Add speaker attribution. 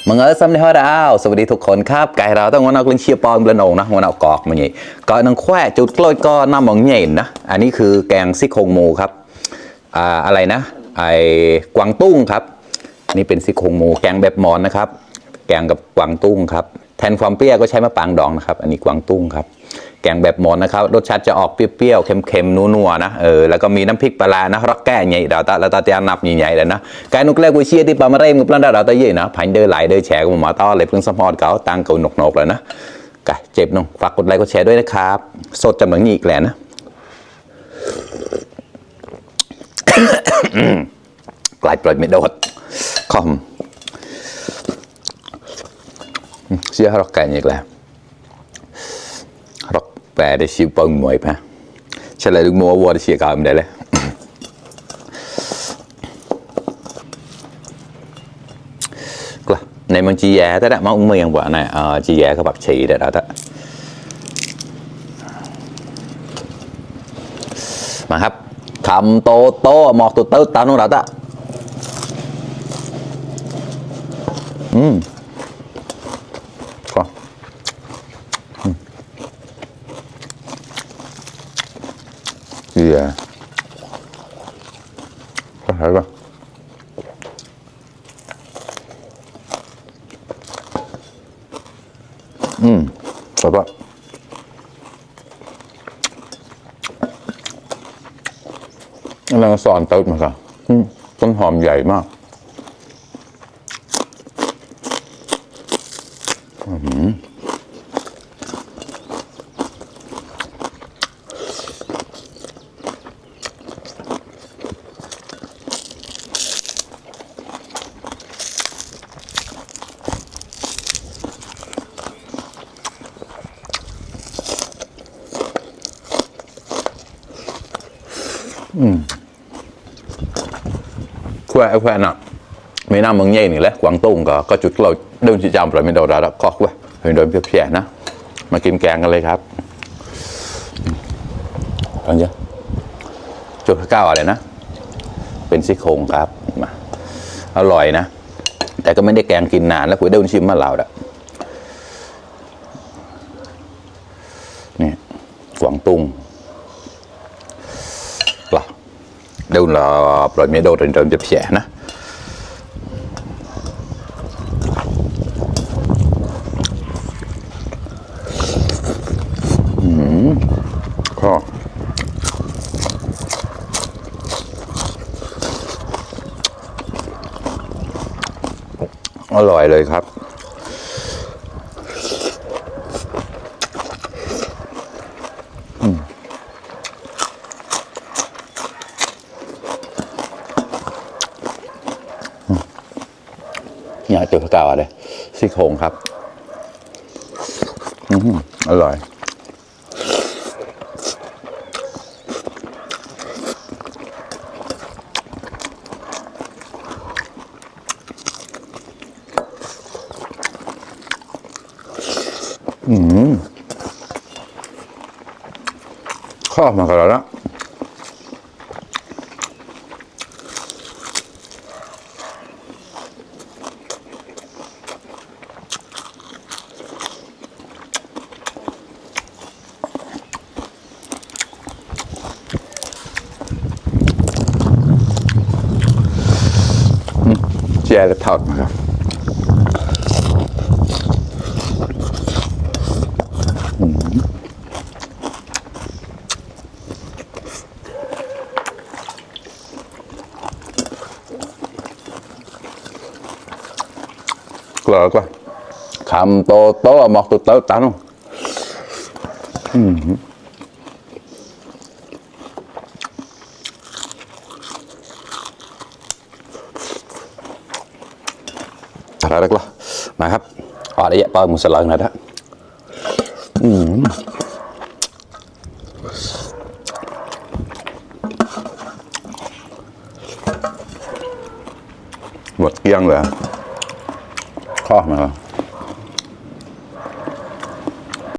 Speaker 1: มึงซ้ำในห้องดาวสวัสดีทุกคนครับไก่เราต้องวันเอาเล่นเชียร์ปอนเบลนงนะวันเอากอกมาใหญ่ก่อนนังแควจุดกล้วยก็น้ำมองใหญ่นะอันนี้คือแกงซี่โครงหมูครับอะไรนะกวางตุ้งครับนี่เป็นซี่โครงหมูแกงแบบมอนนะครับแกงกับกวางตุ้งครับแทนความเปรี้ยวก็ใช้มะปรางดองนะครับอันนี้กวางตุ้งครับแกงแบบมอนนะครับรสชาติจะออกเปรี้ยวๆเค็มๆนัวๆนะแล้วก็มีน้ำพริกปลานะรักแก่ใหญ่ดาวตาเราตาเตียนับใหญ่ๆเลยนะไก่นุกเล็กกุยเชียที่ปลามาเร่งกับปลาดาวตาเย่นะผันเดินไหลเดินแฉกมาต้อเลยเพิ่งสมอดเก่าตังเก่าหนกๆเลยนะไก่เจ็บน้องฝากกดไลค์กดแชร์ด้วยนะครับสดจำเหมือนนี้อีกแหละนะกลายปล่อยไม่โดดคอมเชื่อรักแก่อีกแล้วรักแปรได้ชิวปงมวยปะใช่เลยลูกมัววัวได้เชียร์ก่อนได้เลยกล้าในบางจีแย่แต่ละมองเมืองว่าnàyจีแย่เขาแบบฉี่ได้แล้วแต่มาครับคำโตโตหมอกตัวเต้าตาโน่นแล้วแต่Yeah. Có thể không? Tốt quá. Nó là sòn tốt mà cả. Con hòm dày mà. Khoe nè mấy năm mừng nhây này lẽ Quảng Tùng có chút lâu đơn chỉ chăm rồi mình đầu đã khó quá hình đôi việc trẻนะมากินแกงกันเลยครับตอนนี้จุดข้าวอะไรนะเป็นซี่โครงครับมาอร่อยนะแต่ก็ไม่ได้แกงกินนานแล้วคุยได้ชิมมาเหล่าด่ะนี่กวางตุ้งđâu là loại mía đồ trên trường chụp xẻ nè khoอร่อยเลยครับอยากเจอข้าวอะไรซี่โครงครับอร่อยข้าวมากันแล้วแย่จะทอดนะครับกลัวกว่าคำโตโตหมอกตัวเต้าตาโน่อะไรกันล่ะมาครับพอได้แยะปอยมุสลิมนะท่านหมดเกลี้ยงเลยข้อมา